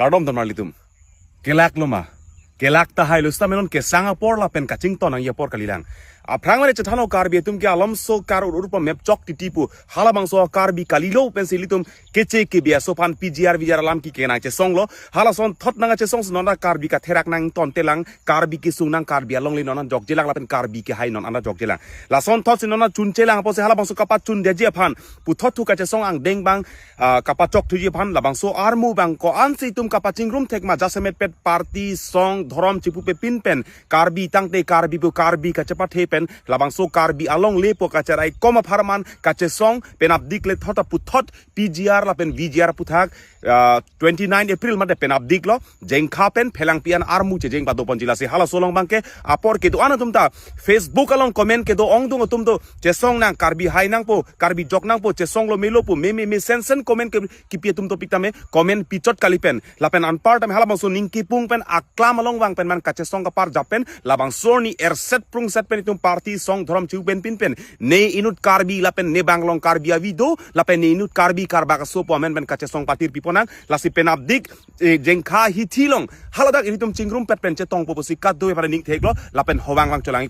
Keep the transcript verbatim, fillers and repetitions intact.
Kardom ton marlitum. Kelak lo ma? Kelak tahai lo, seta menon kesang apor lapen kachington nangji apor kalilang. Aphrang mane chethanlo Karbi atum ke alomso kar ur ur pamep chok titi pu. Halabangso Karbi kalilo pensi ilitum keche kebi aso aphan P G R V G R alam ke kenang chesong lo. Halason thot nangkachesong si non Karbi katherak nangtontelang, Karbi kesung nang, Karbi alongle non an jokjelang lapen Karbi kehai non an jokjelang. Lason thot si non chunchelang apotsi halabangso kapachundeji aphan puthot thu kachesong angdeng abang, ah, kapachokthuji aphan labangso armu abang ko-ansi itum kapachingrum thek ma, jasemet pet party, song, dhorom chipupe pinpen, Karbi tangte Karbi pu Karbi kachepathe pen labangso Karbi alongle pu kacheraikom apharman kachesong penapdik le thot aputhot P G R lapen V G R aputhak, ah, twenty nine April mate penapdik lo, Jengkha pen Phelangpi an armu chejeng padoponji. Lasi halaso along abang ke apor kedo-an atum ta Facebook along comment kedo-ongdung atum do, chesong nang, Karbi hai nangpo, Karbi jok nangpo, chesong lo melo pu, meme me sensen comment ke, kipi atum topik tame comment pichot kali pen. Lapen anpar tame halabangso ning kipung pen aklam along vang pen man kachesong kaparjap pen labangso arni erset prungset pen itum party, song, dhorom chipu pen pinpen ne inut Karbi lapen ne banglong Karbi avi do lapen ne inut Karbi karbak aso pu amen pen kachesong patir piponang. Lasi penapdik, eh, Jengkha hithi along haladak ilitum chingrumpet pen chetongpo pusi kadokave aphan ning theklo lapen hovang vang cholang.